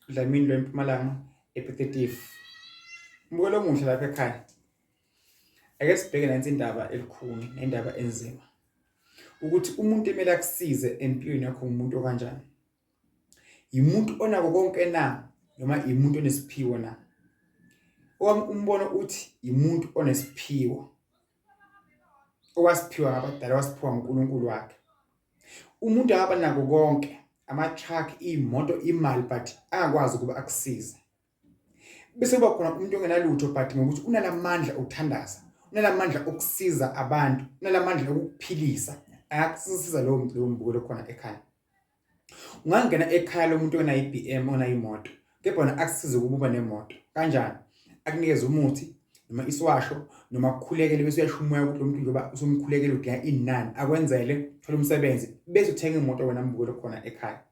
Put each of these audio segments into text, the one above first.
Dlamini lo eMpumalanga ePiet Mbukelo omuhle lapha ekhaya. Ake sibheke nansi indaba elikhuni nendaba enzima. Ukuthi umuntu emele akusize empilweni yakho ngumuntu okanjani? Yimuntu onako konke na noma yimuntu onesiphiwo na? Owami umbono uthi yimuntu onesiphiwo. Owasiphiwa ngabadala wasiphiwa nguNkulunkulu wakhe. Umuntu angaba nako konke ama-truck, iy'moto, imali but angakwazi ukuba akusize. Bese kuba khona umuntu ongenalutho but ngokuthi unalamandla okuthandaza, unalamandla okusiza abantu, unalamandla okukuphilisa, angakusiza lowo muntu lowo mbukelo khona ekhaya. Ungangena ekhaya lomuntu onayo i-BM onayo imoto kepha wona akusize ukuba uba nemoto. Kanjani? Akunikeze umuthi noma isiwasho noma akukhulekele bese uyasho umoya ukuthi lo muntu njengoba usumkhulekele udinga inani akwenzele uthole umsebenzi bese uthenga imoto wena mbukelo khona ekhaya.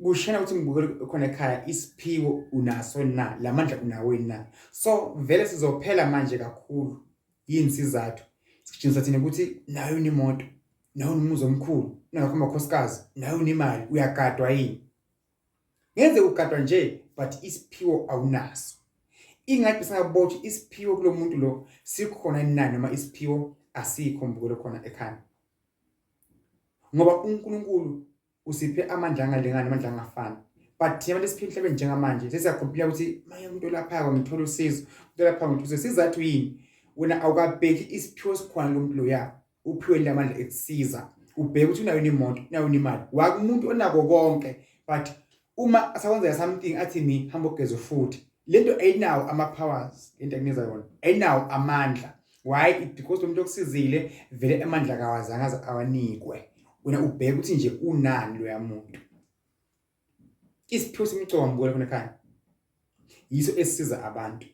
Kushena ukuthi ngibukele khona ekhaya isiphiwo unaso na lamandla unawo yini na so vele sizophela manje kakhulu yini sizathu sijinisa thina ukuthi nayo imoto nayo umuzi omkhulu nakho amakhosikazi nayo imali uyagadwa yini ngenze ugadwa nje but isiphiwo awunaso ingathi singabotshi isiphiwo kulomuntu lo sikhona na noma isiphiwo asikho mbukelo khona ekhaya ngoba uNkulunkulu usiphe amandla angalingani amandla angafani but thina abantu esiphila emhlabeni njengamanje sesiyakhompila ukuthi maye umuntu olaphayo ngithola usizo umuntu olaphayo ngithola usizo sizathu yini wena awukabheki isiphiwo esikhona lo muntu loya uphiwe lamandla ekusiza ubheke ukuthi unayo imoto unayo imali wakumuntu onako konke but uma asakwenzeka something athi mi hamba ogeza futhi lento ayinawo ama powers lento akunikeza yona ayinawo amandla why it because umuntu okusizile vele amandla kawazange aze awanikwe wena ubheka ukuthi nje unani loya muntu isiphiwo semicombo khona ekhaya yiso esisiza abantu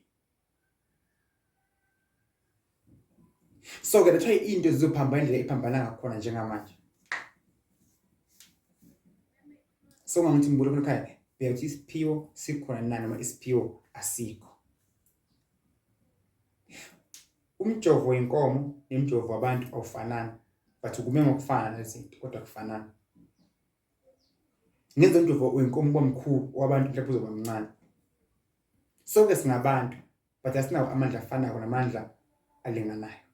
so ke that's why into zizophambana indlela iphambana ngakhona njengamanje so ngangithi ngibulo khona ekhaya bheka ukuthi isiphiwo sikhona na noma isiphiwo asikho umjovo wenkomo nemjovo wabantu awufanani but kume ngokufana nezinto kodwa kufanana ngenza umjovo wenkomo uba mkhulu wabantu mhlawumbe uzoba mncane sonke singabantu but asinawo amandla afanako namandla alinganayo.